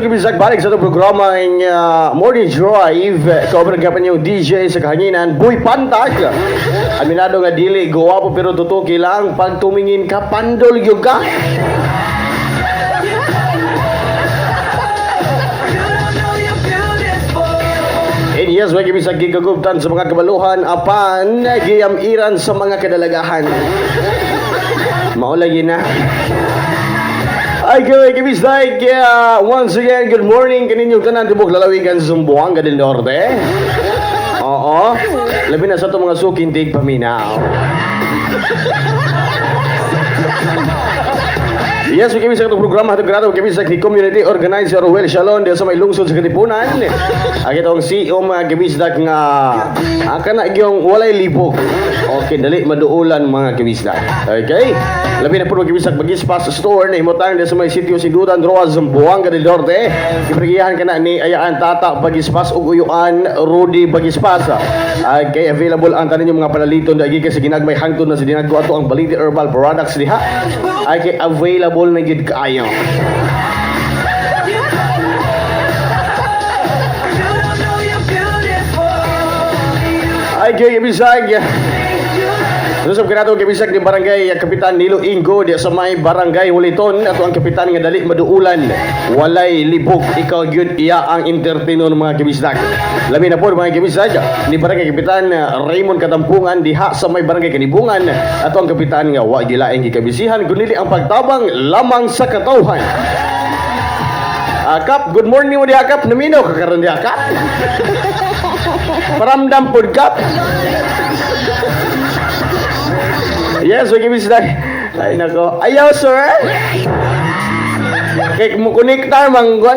Bisag balik sa itong programa ng Morning Drive. Kauban gyapon yung DJ sa kahanginan, Boy Pantag. Aminado nga dili guwapo pero tutuki lang pag tumingin ka pandol gyud ka. And yes, may sa gigagubtan sa mga kabaluhan apan giyamiran sa mga kadalagahan. Mao lagi na. Ay, kaya kibis like, once again, good morning kaninyong tanan tibok lalawigan sa Zamboanga del Norte. Oo. Labi na sa itong mga suking tig paminaw. Yes, we sa itong programa hatag grado kami sa community organizer Ruel Shalon diya sa may lungsod sa Katipunan. Ang itong CEO mga kibisdak nga ang kana gyung walay libog. Okay, dali maduulan mga kibisdak. Okay? Labi na po mga kibisdak Bagispas Store na himutang diya sa may sitio Sindutan, Roa, Zamboanga del Norte. Gipregihan kana ni Ayaan Tata Bagispas ug Uyuan Rudy Bagispas. Okay, available ang tanan mga panaliton dagi kasi ginagmay hangtod na sa dinagko ato ang Baliti Herbal Products diha. Okay, available na gid kaayo. Ay, kay Bisag. Susab kinato kay Bisag ni Barangay Kapitan Nilo Ingo diya sa may Barangay Huliton ato ang kapitan nga dali maduulan walay libog ikaw gyud iya ang entertainer mga kibisdag. Labi na po mga kibisdag ni Barangay Kapitan Raymond Katampungan diha sa may Barangay Kanibungan ato ang kapitan nga wa gilaing gikabisihan kundi ang pagtabang lamang sa katawhan. Kap, good morning mo diha Kap, naminaw ka karon diha Kap. Paramdam pod Kap. Yes, we give that. Ay nako. Ayaw, sir. Kay mo konektar manggol.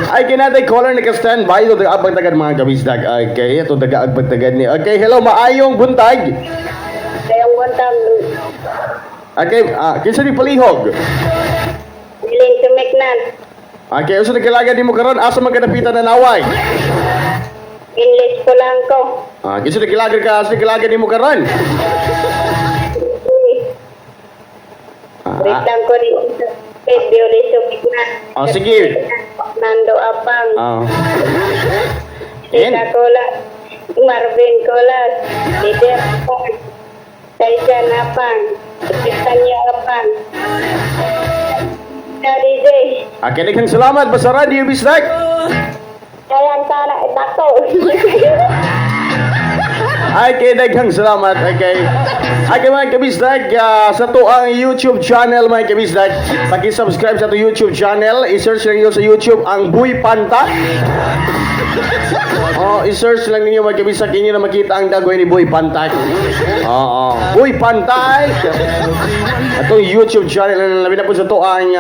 Ay kinatay caller naka stand by to taga tagad mga kabisdag. Okay, ito taga tagad ni. Okay, hello, maayong buntag. Kayong buntag, Okay, kinsa ni palihog? Bilin Sumiknan, Okay, usa nagkalaga nimo karon asa man kadapitan na naway? English ko lang ko. Kinsa nagkalaga ka asa nagkalaga nimo karon? Wait lang ko rin. Bilin Sumiknan. Sige. Nando Apang, Tita Colas, Marvin Colas, Lider Apang, Tyson Apang, Epifanio Apang. DJ. Okay, daghang salamat basta Radio Bisdak. Kaya ang tana, dako. Okay, daghang salamat. Okay. Okay mga kabisdag, sa to ang YouTube channel mga kabisdag. Paki-subscribe sa to YouTube channel. I-search lang niyo sa YouTube ang Buy Panta. Oh, i-search lang ninyo mga kabisdag, inyo na makita ang dagoy ni Boy Pantay. Oo. Boy Pantay. Atong YouTube channel labi na po sa to ang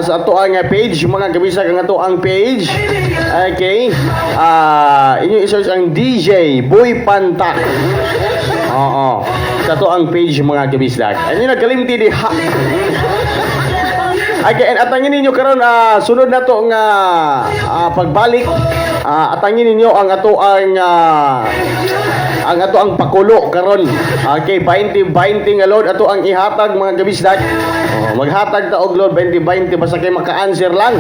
sa ato ang page mga kabisdag, ang ato ang page. Okay. Inyo i-search ang DJ Boy Pantak. Oo. Sa to ang page mga kabisdag. Inyo nagkalimti diha. Okay, and atangin ninyo karon sunod na to nga pagbalik. Atangin ninyo ang ato ang ato ang pakulo karon. Okay, 20-20 nga load ato ang ihatag mga kabisdag. Oh, maghatag ta og load 20-20 basta kay maka-answer lang.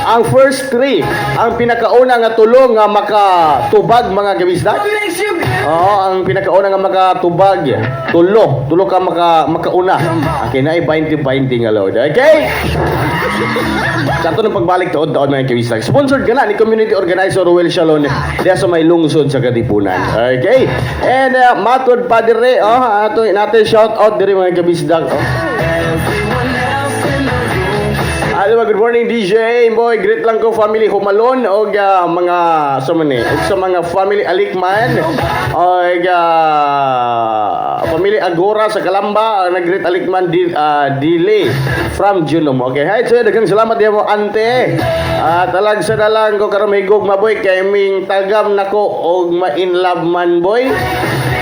Ang first three, ang pinakauna nga tulo nga makatubag mga kabisdag. Oo, ang pinakauna nga makatubag. Tulo, tulo ka makauna. Okay, na 20-20 nga load. Okay? Sa ato ng pagbalik taon-taon mga kabisdag. Sponsored ka na ni Community Organizer Ruel Shalon diya sa may lungsod sa Katipunan. Okay? And matod pa dire, oh, ato natin shout out dire mga kabisdag. Oh. Ano ba, good morning DJ. Boy, greet lang ko family Humalon og mga sa man og sa mga family Alikman og family Agora sa Kalamba, nag-greet Alikman di, Dile from Junom. Okay, hi sir, daghang salamat diha mo ante. Talag sa dalang ko karon mahigog maboy kay ming tagam nako og ma-in love man boy.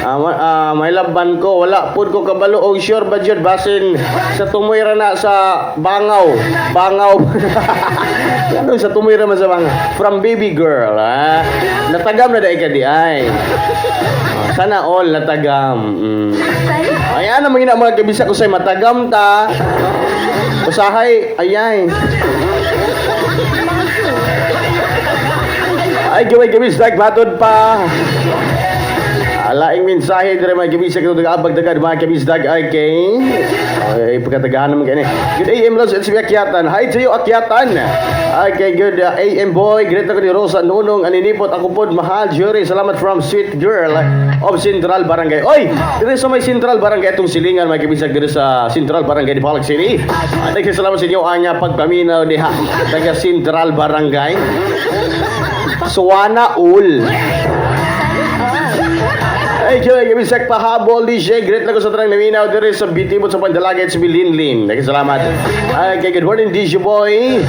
May laban ko, wala pud ko kabalo og sure ba jud, basin sa tumoy ra na sa bangaw. Bangaw. Ano sa tumoy ra man sa bangaw? From baby girl, ha. Natagam na dai ka di ay. Ah, sana all natagam. Ay, ano mga mga kabisa ko say matagam ta. Usahay, ayay. Ay, gaway kabisdak, matod pa. Alaing mensahe dire, mga kabisdak, ito abag dagad, mga kabisdak, okay. Ay, pagkatagahan naman kani. Good AM, Lods, it's me, Akyatan. Hi to you, Akyatan. Okay, good AM, boy. Great ako ni Rosa Nunong Aninipot. Ako po, mahal, jury. Salamat from Sweet Girl of Central Barangay. Oy, dire sa may Central Barangay, itong silingan, mga kabisdak, dire sa Central Barangay Dipolog City. Thank you, salamat sa inyo ang pagpaminaw diha. Taga Central Barangay. Suwana ul. Ay, kaya kami pahabol DJ. Great lang ko sa tanang naminaw diri sa Bitibot sa Pandalagay at sa Bilinlin. Salamat. Ay, kay good morning, DJ Boy.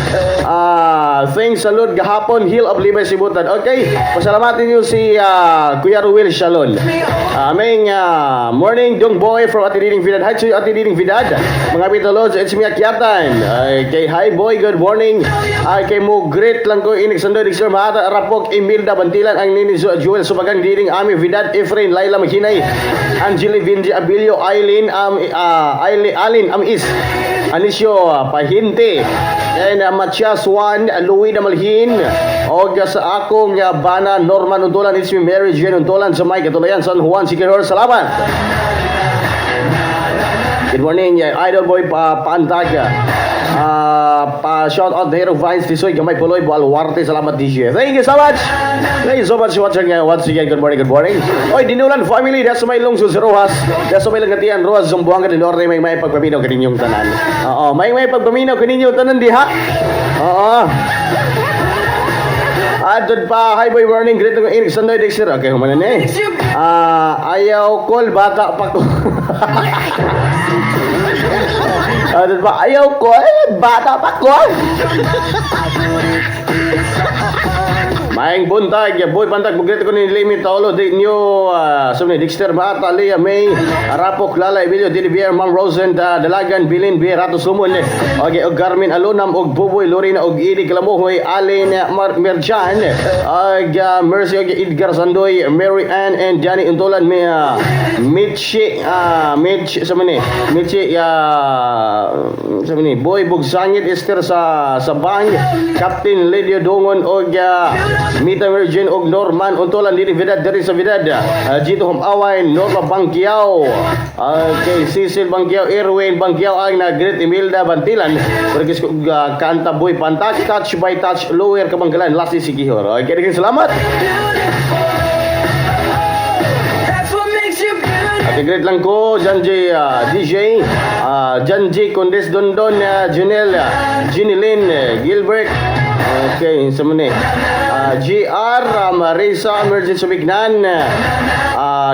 Ah, thanks sa Lord gahapon heal of Libay Sibutan. Okay, pasalamatin niyo si Kuya Ruel Shalon. Aming morning, Dong Boy from Ate Diding Vidad. Hi to you, Ate Diding Vidad. Mga Pito Lods, it's me, Akyatan. Ay, kay hi boy, good morning. Ay, kay mo great lang ko inig sandoy Dixer Mahata Rapok Imelda Bantilan ang nini Joel Subagang Diding Ami Vidad Efrain Laila Maghinay Angeli Vinji Abilio Eileen Eileen Alin Amis Anisio Pahinte and Matias Juan Louis Damalhin og sa akong bana Norman Untolan. It's me, Mary Jane Untolan, sa may Katulayan, San Juan, Siquijor. Salamat. Good morning, Idol Boy pa Pantag. Pa shout out Hero Vines Tisoy Gamay Puloy Baluarte. Salamat, DJ. Thank you so much. Thank you so much for watching. Once again, good morning, good morning. Oy, Dinulan family, that's may lungsod sa Roxas. That's may Langatian, Roxas, Zamboanga del Norte, may pagpaminaw kaninyong tanan. Oo, may pagpaminaw kaninyong tanan diha. Oo. Adod pa, hi boy, morning, great ng Eric Sandoy Dexter. Okay, humana na eh. Ah, ayaw call, bata pa ko. Adod pa, ayaw call, bata pa ko. Maayong buntag, boy pantag, bugret ko ni Limit Taolo, di new, sabi ni Dexter Mata, Lea May, Arapok, Lala, Emilio, Dilibier, Ma'am Rosen, Dalagan, Bilin, B, Rato Sumon, eh. Okay, og Garmin Alunam, og Buboy, Lorena, og Ili, Kalamuhoy, Alin, Mar Merjan, og Mercy, og Edgar Sandoy, Mary Ann, and Johnny Untolan, may, Mitchi, Mitch, sa ni, Mitchi, sa ni, Boy Bugsangit, Esther sa Bang, Captain Lydia Dungon, og Mita Virgin og Norman Untolan diri Vidad diri sa Vidad. Gito Humaway, Norma Bangkiao. Okay, Cecil Bangkiao, Erwin Bangkiao ang na Great Imelda Bantilan. Pergis ko kanta Boy Pantak, Touch by Touch Lower Kabanggalan, Lassie Siquijor. Okay, daghang salamat. That's what makes you beautiful. Okay, great lang ko, Janji DJ, Janji Condes Dondon, Junel, Jinilin, Gilbert, okay, sa muna eh. GR, Marisa, Emergency Sumignan,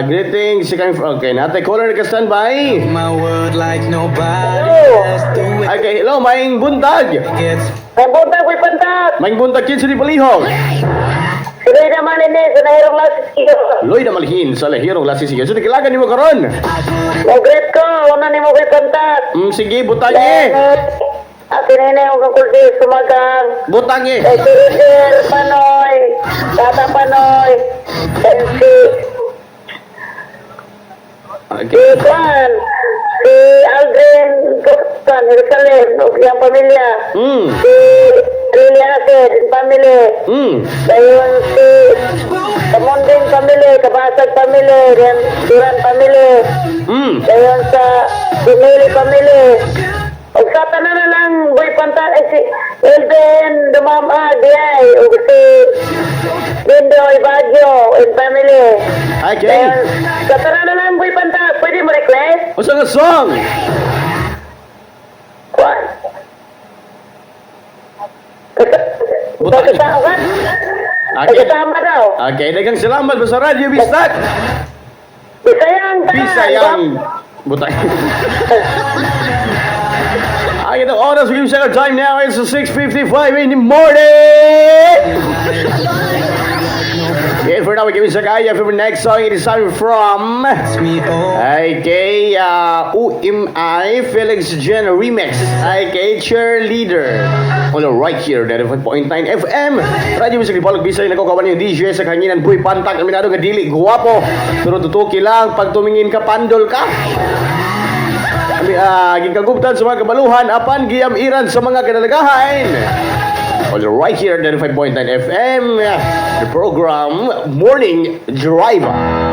greetings, kami, okay, natay caller ka standby. My world like nobody else do it. Okay, hello, maayong buntag. Gets May buntag, may pantag. Maayong buntag, kinsa ni palihog? Tuloy naman ini, sa nahirong lasisyo. Lloyd Amalhin sa Lahirong Lasisiyo. So, nakilagan nimo karon. Mo-greet ko, una ni mo kay pantag. Sige, butang eh. Akin ini ang kakulti, sumagang. Butang eh. Kay si Roger Panoy, Tata Panoy, and si si Juan, si Aldrin Juan, Jerusalem, ug iyang pamilya. Si Lilia Aced, and family. Dayon si Kamunding family, Kabasag family, then Duran family. Dayon sa Dimili family. Ug sa tanan na lang, Boy Pantal, eh, si Elden Dumama, Diay, ug si Bindoy Baguio and family. Dayon, sa tanan na lang, Boy Pantal, pwede mo request? Usa nga song? Kuan. Butang. Kasama Okay. Kasama daw. Okay, daghang salamat sa Radyo Bisdak. Bisayang tanan. Bisayang butang. Ay, ito oras, we check our time now. It's 6:55 in the morning. Yeah, For now, we give it sa kaya. For the next song, it is coming from Me oh. Okay, UMI Felix Jen Remix. Okay, Cheerleader. On the right here, 95.9 FM. Radio Music Republic Bisaya, nagkakawan yung DJ sa kanginan Buy Pantak, aminado nga dili guwapo. Pero tutuki lang, pag tumingin ka, pandol ka. Ami, gikagubtan sa mga kabaluhan, apan giyamiran sa mga kadalagahan. On the right here, 95.9 FM, the program Morning Driver.